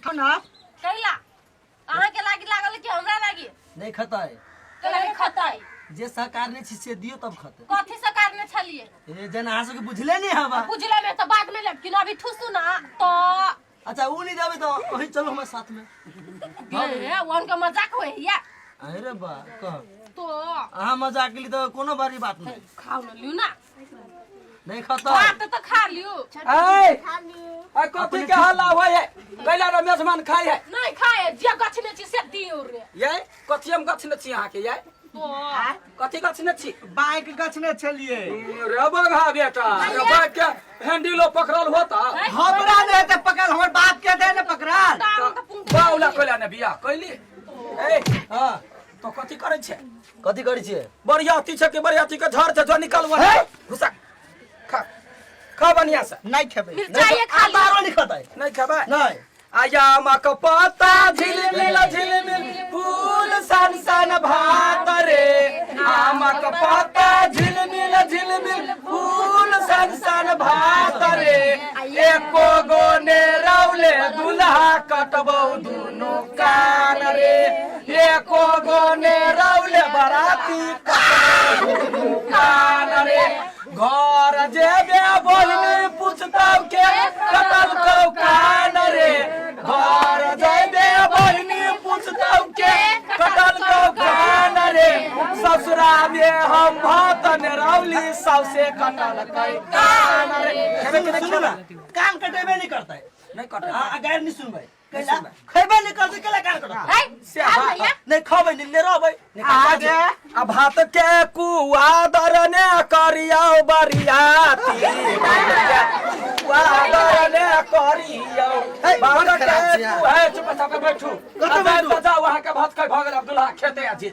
ना। कैला अहाँ के लागी लागल कि हमरा लागी? नहीं खतै। कैला नहीं खतै? जे सहकार नहीं छी से दियो तब खतै। कथी सहकार ने छलिए? ए जेना अहाँ सबके बुझले नहीं हवा। बुझले में तो बाद में लेब कि अभी ठुसू ना तो। अच्छा उ नहीं देबै तो वही चलो हमारे साथ में। गे वन के मजाक होय या। अरे बा कह तो अहाँ मजाक के लिए तो कोनो बारी बात नहीं। खाओ न लिउ ना। नहीं खाता। भात तो खा लिउ। ए ए कथी के हल्ला होय है? कैला रे मेजबान खाय है? नहीं खाए जे गछ ने छी से दिउ रे। ये कथी हम गछ ने छी अहाँ के? ये तो कथी गछ ने छी? बाइक गछ ने छलिए। रे बघा बेटा, रे बाइक के हैंडलो पकड़ल होता। हमरा नहीं ते पकड़, हमर बाप के दे ने पकड़ल। बाउला कैला ने बियाह कैली? ए हां तो कथी करै छै? कथी करै छियै? बरियाती छै के बरियाती के झड़ छै, जो निकल वहाँ घुसा खा खा बढ़िया से। नहीं खेबै। मिरचाई खा लिउ। दारू नहीं खतै। नहीं खेबै? नहीं। आया मक पत्ता झिलमिल झिलमिल फूल सन सन भात रे, आमक पत्ता झिलमिल झिलमिल फूल सन सन भात रे, एको गो ने रौले दुल्हा कटबौ दुनू कान रे, एको गो ने रौले बराती कटबौ दुनू कान रे, घर जेबे बोलनी पूछतौ के कटल कौ कान रे, घर जेबे बोलनी पूछतौ के कटल कौ कान रे, ससुरा में हम भात ने रौली सौसे कटल कै कान रे। खेबे कि नहीं? सुनू ना, कान कटेबे नहीं करतै। नहीं कटै। आ गारि नहीं सुनबै। कैला खैबे नहीं करतै, कैला कान कटतै? ए, से खा बात। भैया। नहीं खबै नहीं, ले रहबै। आगे। आ भात के कुआ दरने करियौ बरियाती, कुआ दरने करियौ भात के कुआ। ए, चुप चाप बैठू। कतऽ बैठू? आ जाउ अहाँ के भात खाइ भऽ गेल। अब्दुल्ला खेते अछि।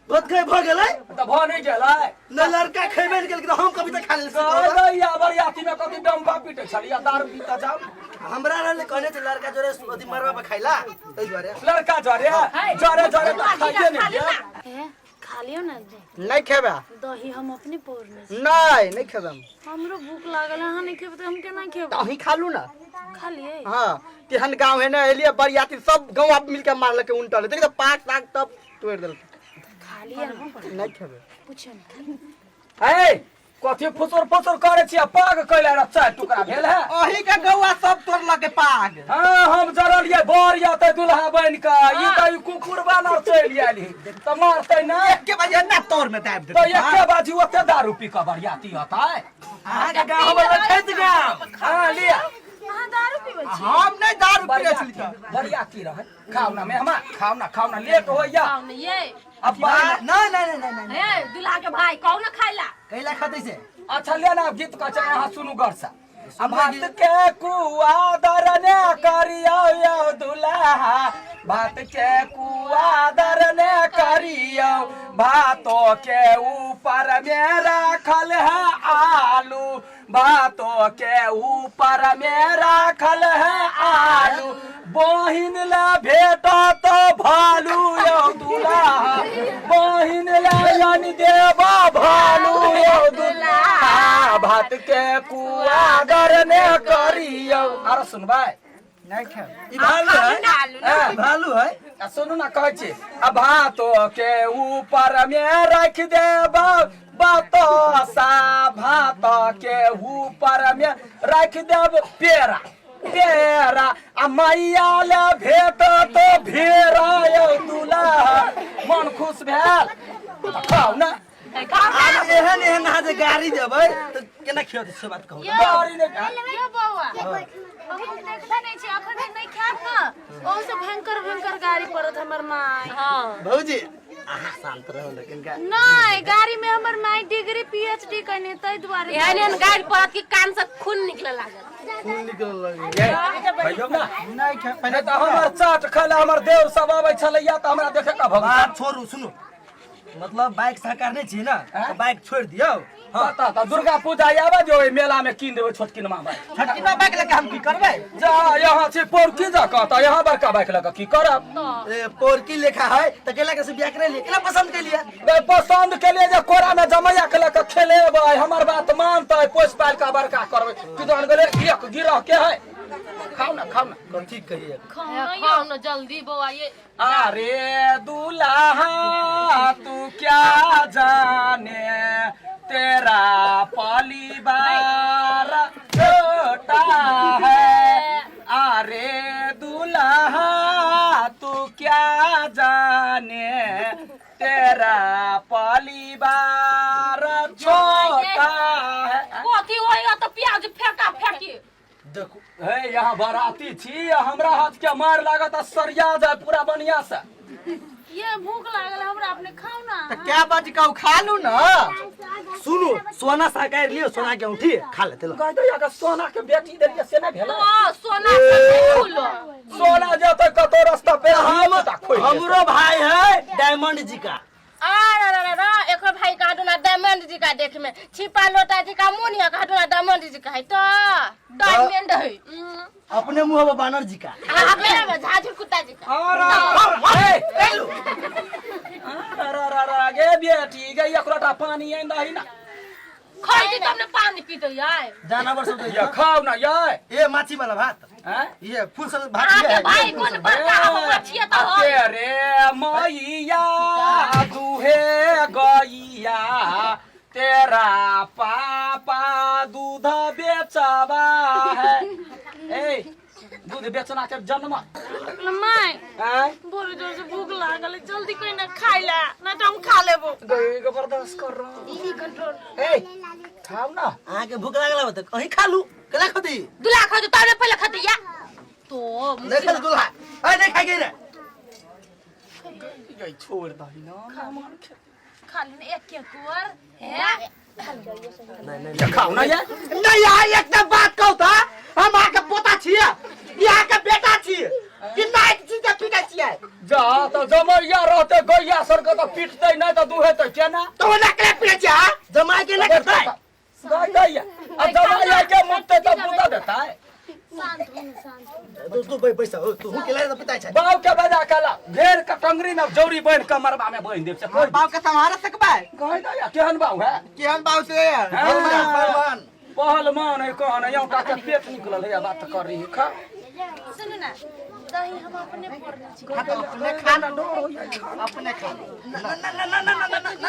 भात खाइ भऽ गेलै? तऽ भऽ नहि गेलै? न लड़का खैबे नहि केलकै तऽ हम कभी तऽ खा लेली। गैया बरियाती में कथी डम्बा पीटे छलियै दारू पीता जाउ। हमरा रहले कहने छै लड़का जोरे अथी मरबा पर खाइला, ताहि दुआरे। लड़का जरे जरे जरे तऽ खाइए नहि खा लिउ गेल। ना। ए, खा लियौ ना। नहीं खेबै। दही हम अपने पौरने छी। नहीं नहीं खेबै हम। हमरो भूख लागल है, अहाँ नहीं खेबै तऽ हम केना खेबै? तऽ अहीं खा लू ना। खा लियै। हाँ तेहन गाँव है ना, एलियै बरियाती सब गाँव आब मिलके मारलकै उनटल, देख तऽ पाँच साग तब तोड़ि देलकै। खा लियै ना। नहीं खेबै। पूछियौ ने। ए कथी फुसुर फुसुर करै छी? पाग कैला रे चारि टुकड़ा भेल है। अही के गौआ सब तोड़लकै पाग। हाँ हम जरलियै बर या तऽ दुल्हा बनि कऽ, ई तऽ ई कुकुर बानर चलि आयल तऽ मारतै ना। एके बजे ना तोर में दाबि तऽ देतै। एके बाजी ओते दारू पी कऽ बरियाती अतै। अहाँके गाँव हमर लखैत गाँव। हाँ लिअ। अहाँ दारू पीबै छी? हम नहीं दारू पीने छली तऽ। बरियाती रहै। खाउ ना मेहमान, खाउ ना, खाउ ना, लेट होइया। खाओ ने ये। अब नहीं नहीं नहीं नहीं नहीं। ए दुल्हा के भाई कहू ना खाइला। कैला खतै से? अच्छा ले ना गीत कहै छै अहाँ सुनू गौर से। आ भात के कुआ दरने करियौ यौ दुल्हा, भात के कुआ दरने करियौ, भातो के ऊपर में राखल है आलू, भातो के ऊपर में राखल है आलू, बहिन ला भेट तो भालू यौ दुल्हा, बहिन ला यानी देबा भालू यौ दुल्हा, भात के कुआ दरने करियौ। आरो सुनबै? नहीं खेबै। ई भालू है। आलू ना। ए, ई भालू है। आ सुनू ना कहै छी, आ भातो के ऊपर में राखि देब बतासा, भात के ऊपर में राखि देब पेड़ा पेड़ा, आ मैया ले भेट तो भेड़ा यौ दुल्हा। मन खुश भेल तऽ खाउ ना। खाओ ना। आब एहन एहन अहाँ जे गाड़ी देबै तऽ केना खियतै से बात कहू। गाड़ी नहि। यौ बौआ, अखन देखते नहीं छी, अखन जे नहीं खायब ना ओहू से भयंकर भयंकर गाड़ी पड़त हमर माय। हाँ भौजी अहाँ शांत रहू लेकिन नहीं, गाड़ी में हमर my degree PhD कने ताहि दुआरे। एहन एहन गाड़ी पड़त कि कान से खून निकले लागल। खून निकल लगै। खइयौ ना। नहीं खेबै। नहि तऽ हमर चाट खाय लए हमर देव सब आबै छलैया तऽ हमरा देखे कऽ भऽ बात छोड़ू, सुनू, मतलब बाइक सहकार नहीं छी ना आँय? तऽ बाइक छोड़ि दियौ। हाँ तऽ दुर्गा पूजा आबे जो ओहि मेला में कीन देबै छोटकिनमा बाइक। छोटकिनमा बाइक लऽ के हम की करबै? जा यहाँ छी पोरकी जकाँ तऽ यहाँ बड़का बाइक लऽ कऽ की करब? ए पोरकी लेखा है तऽ केला के से बियाह करे लिए, केला पसंद के लिए? गै, पसंद के लिए जे कोरा में जमैया के लऽ कऽ खेलेबै, हमर बात मानतै, पोसि पालि कऽ बड़का करबै। कि जान गेलै एक गिरह के है। खाओ ना, खाओ ना। कथी कहिए? खाओ ना जल्दी बौआ ये। अरे दूल्हा तू क्या जाने तेरा परिवार छोटा है। अरे दूल्हा तू क्या जाने तेरा परिवार छोटा है। कथी होइया तो प्याज फेंका फेंकी। देखो हे यहाँ बराती छी, हमरा हाथ के मार लागत आ सरिया जाय पूरा बढ़िया से। ये भूख लागल हमरा, अपने खाओ ना। तो क्या बात कहू, खा लू ना। सुनू, सोना साकार लियो, सोना के औंठी खा लेते लो। कह दैया के सोना के बेटी देलियै से नहि भेलै? तो सोना से फूलो। सोना जेतै कतौ रास्ता पे हम खोलि लेतै। हमरो भाई है डायमंड जी का। अरे रे रे रे, एकर भाई का डोना डायमंड जी का देख में छिपा लोटा जी का मुन है, का डोना डायमंड जी का है तो डायमंड है। अपने मुंह में बानर जी का। आ अपने में झाझुर कुत्ता जी का। अरे अरे अरे अरे गे बेटी गे, एकरोटा पानी आनि दही ना। खाई दी तब ने पानी पीते यार। जानवर सब ये खाओ ना ये। ये माछी वाला भात। हैं? ये फूल सब भात आके ये है। भाई कौन बड़का हो मछिया तो हो। तेरे मैया दुहे गैया तेरा पापा दूध बेचबा है। ए दूध बेचना के जन्म। My हैं? बड़ी जोर से भूख लागल है, जल्दी कोई ना खाई ला ना तो हम खा लेबो। गई के बर्दाश्त कर रहा। दीदी कंट्रोल। ए खाओ ना। अहाँ के भूख लागल त कहीं खा लू, केना खती? दुला खा तो तबे पहले खाते या तो। नहीं खा दूल्हा। ए नहीं खाई रे। गई छोड़ दही ना। खा ली एक एक और है। नहीं नहीं ये खाओ ना ये। नहीं यार, एकटा बात कहू त, हम अहाँके पोता छियै, ई अहाँके बेटा छियै कि नाइट छी जे पीटै छियै? जा तो जमैया रहते गैया सर के तो पीटते नहीं तो दुहेते केना? तो ओना केना पीटै छियै, हाँ? जमाई के ना करतै। गई गैया अब जमैया के मुत्ते तो मुता देता है। शांत हो, शांत हो। तू तू बैसा हो, तू के लाए त पिताई छै। बाप के बजा कला घेर के टंगरी में जौरी बांध के मरबा में बांध देब से कोई बाप के सम्हार सकबै? कह दैया केहन बाऊ है? केहन बाप से? पहलवान, पहलवान। पहलवान है कहन औटा के पेट निकलल है बात कर रही है खा। सुनू ना, दही हम अपने फोड़ने छी। अपने खा ना, अपने खा। ना ना ना ना ना ना ना ना।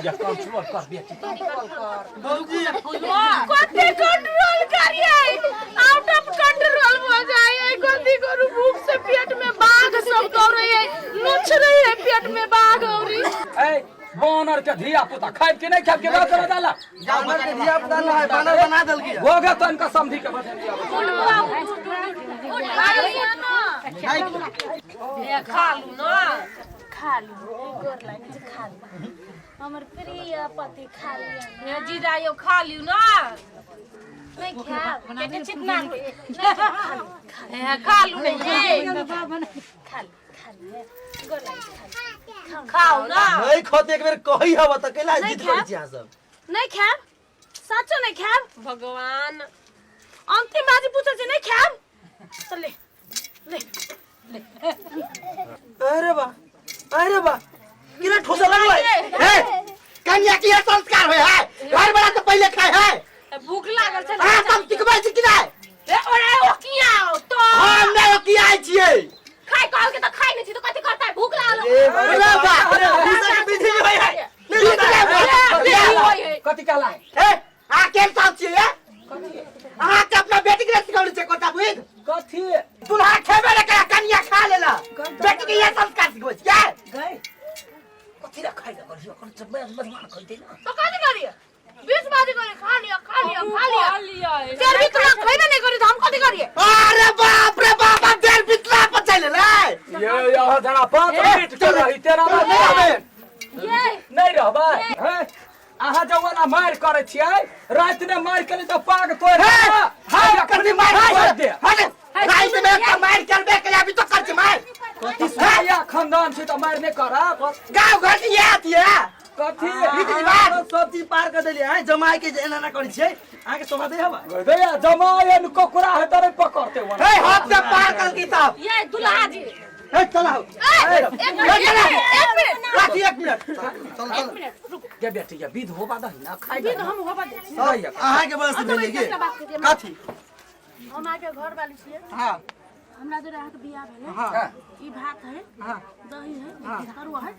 ये कंट्रोल कर बेटी। भौजी कते कंट्रोल करिए, आउट ऑफ कंट्रोल हो जाए। कथी करू, भूख से पेट में बाघ सब दौड़े है, नोच रही है पेट में बाघ औरी। ए बानर के धिया पुता खाइब के नहीं खाइब के बात कर डाला। बानर के धिया पुता ना है, बानर बना देल गया। हो गया तो इनका समझी के बदल दिया। उठ बौआ, उठ उठ उठ उठ खा लिया ना। ए खा लू ना। खा लू, गोर लागे छै, खा लू हमर प्रिय पति, खा लिया। ए जीजा यो खा लिउ ना। नहीं खाब पेट चितना होई। ए खा लू नहीं ये। खा लू, खा लू, गोर लागे छै, खा लू। खाओ ना। नहीं खते एक बेर कही हब त केला नहीं जिद करै खाएब। छी अहाँ सब। नहीं खाब, साचो नहीं खाब। भगवान अंतिम बाजी पूछै छै, नहीं खाब तो ले ले। अरे बा, अरे बा, किना ठोसा लागलै? हे कन्या के ये संस्कार होय है, घर वाला तो पहले खाए है। भूख लागल छै। अहाँ सब सिखबै छी कि नहि? ए ओरे ओ किया तो हम नहि ओकियाइ छियै। खाइ कहल के तो खाइ नहीं छी तो कथी करतै, भूख लागल। ए अरे बा, अरे भूसा के पीछे होय है। नहीं होता है। है। कथी कहला है? हे अहाँ केहन साल छियै ये? अहाँ के अपना बेटी के सिखौले छियै कोटा बुझ? कथी? दुल्हा खेबे नहि करा, कन्या खा लेला। बेटी के ये संस्कार सिखबै छियै? गई कथी रे खाइ लगल यो कोन सब मधमान खइ दे ना। तो कथी करिए, बीस बाजी करिए, खा लिया खा लिया खा लिया। खा लिया। तेर भी तुला खैबे नहीं करी तो हम कथी करिए? अरे बाप रे बाप, अब देर बितला पर चलि एलै। ये यहाँ जना 5 मिनट के रही तेरा बात नहीं रहबे। ये नहीं रहबै हैं? अहाँ जवाना मारि करै छियै, राति ने मारि केली तऽ पाग तोड़ि हे, हम कथी मारि मारि दे। हट, राति में एकटा मारि करबे केलै, अभी तो कर छी मारि। कथी सुनैया खानदान छी तऽ मारि नहि करब? गाँव घर के इएह अथी है। कथी? रीति रिवाज। सब चीज पार कर देलियै हैं, जमाई के जे एना ना करै छियै, अहाँ के शोभा दे हवा। गैया जमायन कोकरा है तरे पकड़ते वन। हे हाथ से पार कर की साहब। ये दुल्हा जी ए चला हो ए, एक मिनट, एक मिनट, काठी एक मिनट चल चल गे बेटी गे विध होबा दही ना खाइ विध हम होबा दे छी। दही अहाँके वजह से भेलै एकटा बात कहि दिअ। काठी हम अहाँके घर वाली छियै हाँ हमरा जोरे अहाँके बियाह भेलै हाँ ई भात है हाँ दही है तरुआ है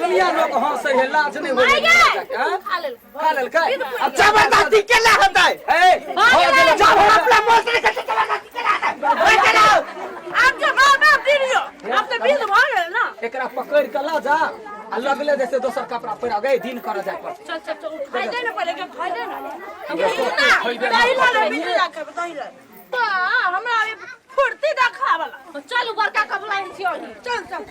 दुनिया लोग हंसै है लाज नहि होइ है खा लेल खा लेलकै अब जबरदस्ती केला होतै ए भऽ गेलै जब हम अपना मोन से निकलते जबरदस्ती केला होतै ए चला आब जे बाप बाप दिलियो आब तऽ विध भऽ गेल ना एकरा पकड़ के ला जा आ लगले जैसे दोसर कपड़ा पहिरा गए दिन कर जाय पड़तै चल चल चल खाइ दे ना पहिले के खाइ दे ना दही ला ले विध ला के दही ला बा हमरा अभी फुर्ती देखा वाला चलू बड़का कबला छी अहीं चल चल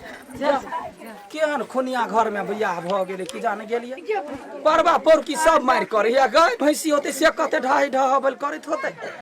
केहन खुनिया घर में बियाह भऽ गेलै की जाने गेलियै परबा पौरकी सब मारि करैया गाय भैंसी होतै से कते ढाई ढहबल करैत होतै।